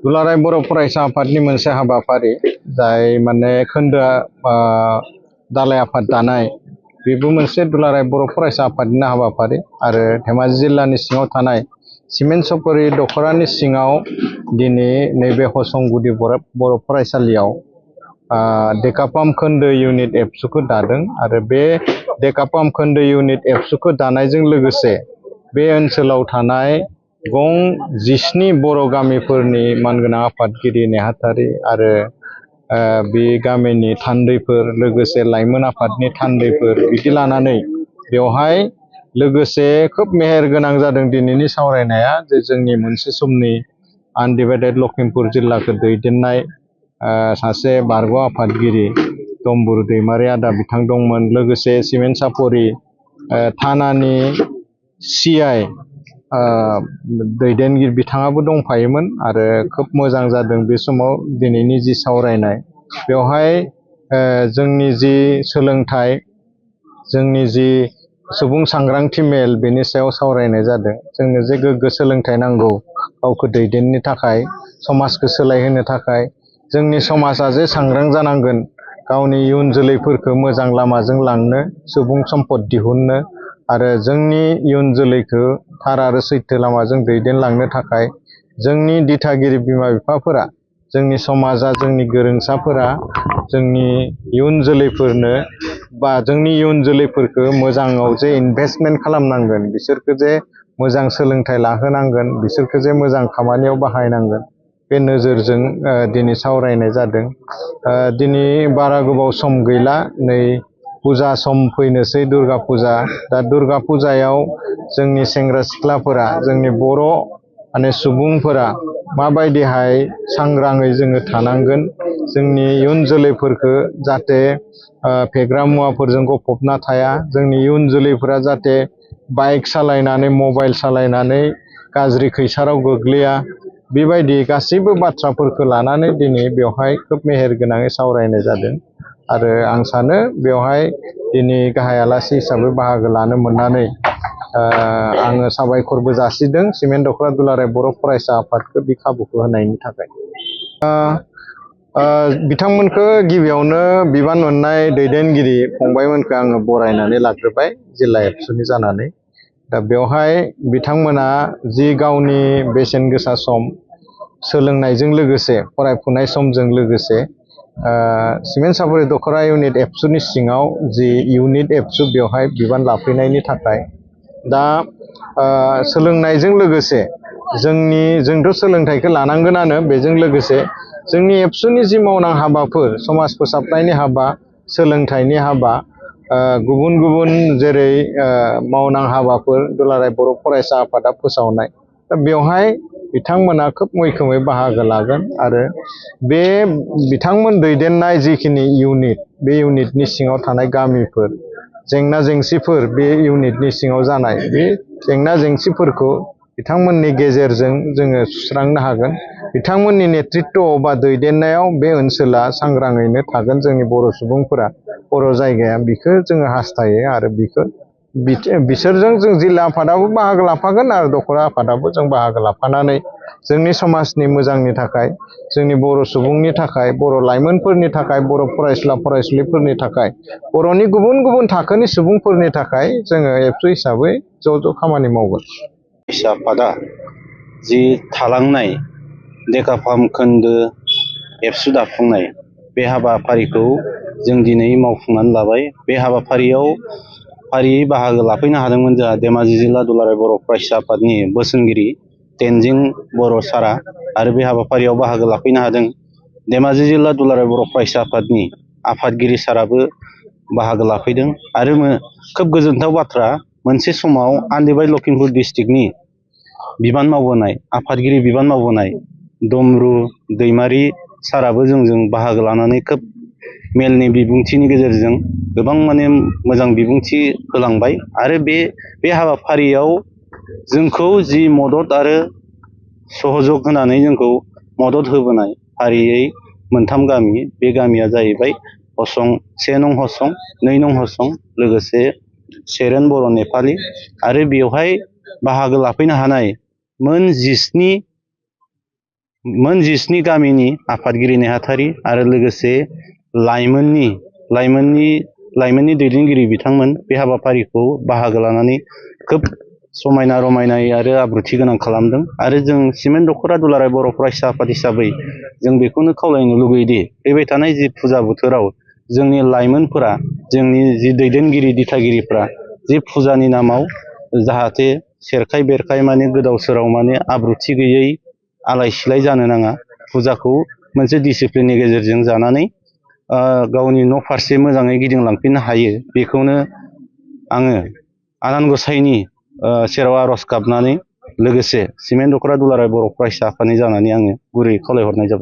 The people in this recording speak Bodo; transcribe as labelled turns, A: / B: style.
A: दुलाराय बर' फरायसा आफादनि मोनसे हाबाफारि जाय माने खोन्दो दालाय आफाद दानाय बेबो मोनसे दुलाराय बर' फरायसा आफादनि हाबाफारि आरो धेमाजि जिल्लानि सिङाव थानाय सिमेन्ट सपरि दखरानि सिङाव दिनै नैबे हसंगुदि बर' फरायसालियाव डेकापाम खोन्दो इउनिट एबसुखौ दादों आरो बे डेकापाम खोन्दो इउनिट एबसुखौ दानायजों लोगोसे बे ओनसोलाव थानाय गं 17 बर' गामिफोरनि मानगोनां आफादगिरि नेहाथारि आरो बे गामिनि थान्दैफोर लोगोसे लाइमोन आफादनि थान्दैफोर बिदि लानानै बेवहाय लोगोसे खोब मेहेर गोनां जादों दिनैनि सावरायनाया जे जोंनि मोनसे समनि आनडिभाइडेड लखिमपुर जिल्लाखौ दैदेननाय सासे बारग' आफादगिरि तम्बुरु दैमारि आदा बिथां दंमोन लोगोसे सिमेन्ट सापरि थानानि सिआइ दैदेनगिरि बिथाङाबो दंफायोमोन आरो खोब मोजां जादों बे समाव दिनैनि जि सावरायनाय बेवहाय जोंनि जि सोलोंथाइ जोंनि जि सुबुं सांग्रांथि मेल बेनि सायाव सावरायनाय जादों जोंनो जे गोग्गो सोलोंथाइ नांगौ गावखौ दैदेननो थाखाय समाजखौ सोलायहोनो थाखाय जोंनि समाजा जे सांग्रां जानांगोन गावनि इयुन जोलैफोरखौ मोजां लामाजों लांनो सुबुं सम्पद दिहुननो आरो जोंनि इयुन जोलैखौ थार आरो सैथो लामाजों दैदेनलांनो थाखाय जोंनि दिथागिरि बिमा बिफाफोरा जोंनि समाजा जोंनि गोरोंसाफोरा जोंनि इयुन जोलैफोरनो बा जोंनि इयुन जोलैफोरखौ मोजाङाव जे इनभेस्टमेन्ट खालामनांगोन बिसोरखौ जे मोजां सोलोंथाइ लाहोनांगोन बिसोरखौ जे मोजां खामानियाव बाहायनांगोन बे नोजोरजों दिनै सावरायनाय जादों दिनै बारा गोबाव सम गैला नै फुजा सम फैनोसै दुर्गा फुजा दा दुर्गा फुजायाव जोंनि सेंग्रा सिख्लाफोरा जोंनि बर' माने सुबुंफोरा माबायदिहाय सांग्राङै जोङो थानांगोन जोंनि इयुन जोलैफोरखौ जाहाथे फेग्रा मुवाफोरजों गफबना थाया जोंनि इयुन जोलैफोरा जाहाथे बाइक सालायनानै मबाइल सालायनानै गाज्रि खैसाराव गोग्लैया बेबायदि गासैबो बाथ्राफोरखौ लानानै दिनै बेवहाय खोब मेहेर गोनाङै सावरायनाय जादों आरो आं सानो बेवहाय दिनै गाहाय आलासि हिसाबै बाहागो लानो मोननानै आङो साबायखरबो जासिदों सिमेन्ट दखरा दुलाराय बर' फरायसा आफादखौ बे खाबुखौ होनायनि थाखाय बिथांमोनखौ गिबियावनो बिबान मोननाय दैदेनगिरि फंबायमोनखौ आङो बरायनानै लाग्रोबाय जिल्ला एबसुनि जानानै दा बेवहाय बिथांमोना जि गावनि बेसेन गोसा सम सोलोंनायजों लोगोसे फरायफुनाय समजों लोगोसे सिमेन्ट सापरि दखरा इउनिट एबसुनि सिङाव जि इउनिट एबसु बेवहाय बिबान लाफैनायनि थाखाय दा सोलोंनायजों लोगोसे जोंथ' सोलोंथाइखौ लानांगोनानो बेजों लोगोसे जोंनि एबसुनि जि मावनां हाबाफोर समाज फोसाबनायनि हाबा सोलोंथाइनि हाबा गुबुन गुबुन जेरै मावनां हाबाफोर दुलाराय बर' फरायसा आफादा फोसावनाय दा बेवहाय बिथांमोना खोब मैखोमै बाहागो लागोन आरो बे बिथांमोन दैदेननाय जिखिनि इउनिट बे इउनिटनि सिङाव थानाय गामिफोर जेंना जेंसिफोर बे इउनिटनि सिङाव जानाय बे जेंना जेंसिफोरखौ बिथांमोननि गेजेरजों जोङो सुस्रांनो हागोन बिथांमोननि नेतृत्वआव बा दैदेननायाव बे ओनसोला सांग्राङैनो थागोन जोंनि बर' सुबुंफोरा बर' जायगाया बिखौ जोङो हास्थायो आरो बिसोरजों जों जिल्ला आफादाबो बाहागो लाफागोन आरो दखरा आफादाबो जों बाहागो लाफानानै जोंनि समाजनि मोजांनि थाखाय जोंनि बर' सुबुंनि थाखाय बर' लाइमोनफोरनि थाखाय बर' फरायसुला फरायसुलिफोरनि थाखाय बर'नि गुबुन गुबुन थाखोनि सुबुंफोरनि थाखाय जोङो एबसु हिसाबै ज' खामानि मावगोन।
B: फरायसा आफादा जि थालांनाय डेकापाम खोन्दो एबसु दाफुंनाय बे हाबाफारिखौ जों दिनै मावफुंनानै लाबाय बे हाबाफारियाव फारियै बाहागो लाफैनो हादोंमोन जोंहा धेमाजि जिल्ला दुलाराय बर' फरायसा आफादनि बोसोनगिरि तेनजिं बर' सारा आरो बे हाबाफारियाव बाहागो लाफैनो हादों धेमाजि जिल्ला दुलाराय बर' फरायसा आफादनि आफादगिरि साराबो बाहागो लाफैदों आरो खोब गोजोनथाव बाथ्रा मोनसे समाव आनडिभाइडेड लखिमपुर डिस्ट्रिक्टनि बिबान मावबोनाय आफादगिरि बिबान मावबोनाय दमरु दैमारि साराबो जोंजों बाहागो लानानै खोब मेलनि बिबुंथिनि गेजेरजों गोबां माने मोजां बिबुंथि होलांबाय आरो बे हाबाफारियाव जोंखौ जि मदद आरो सहयोग होनानै जोंखौ मदद होबोनाय फारियै मोनथाम गामि बे गामिया जाहैबाय हसं 1 नं हसं 2 नं हसं लोगोसे सेरेन बर' नेपालि आरो बेवहाय बाहागो लाफैनो हानाय मोन 17 मोन 17 गामिनि आफादगिरि नेहाथारि आरो लोगोसे लाइमोननि दैदेनगिरि बिथांमोन बे हाबाफारिखौ बाहागो लानानै खोब समायना रमायनायै आरो आब्रुथि गोनां खालामदों। आरो जों सिमेन्ट दख'रा दुलाराय बर' फरायसा आफाद हिसाबै जों बेखौनो खावलायनो लुगैयोदि फैबाय थानाय जि फुजा बोथोराव जोंनि लाइमोनफोरा, जोंनि जि दैदेनगिरि दिथागिरिफ्रा जि फुजानि नामाव जाहाथे सेरखाय बेरखाय माने गोदाव सोराव माने आब्रुथि गैयै आलाय सिलाय जानो नाङा। फुजाखौ मोनसे डिसिप्लिननि गेजेरजों जानानै गावनि न' फारसे मोजाङै गिदिंलांफिननो हायो, बेखौनो आङो आनान गसाइनि सेराव आर'ज गाबनानै लोगोसे सिमेन्ट दख'रा दुलाराय बर' फरायसा आफादनि जानानै आङो गुरै खावलायहरनाय जाबाय।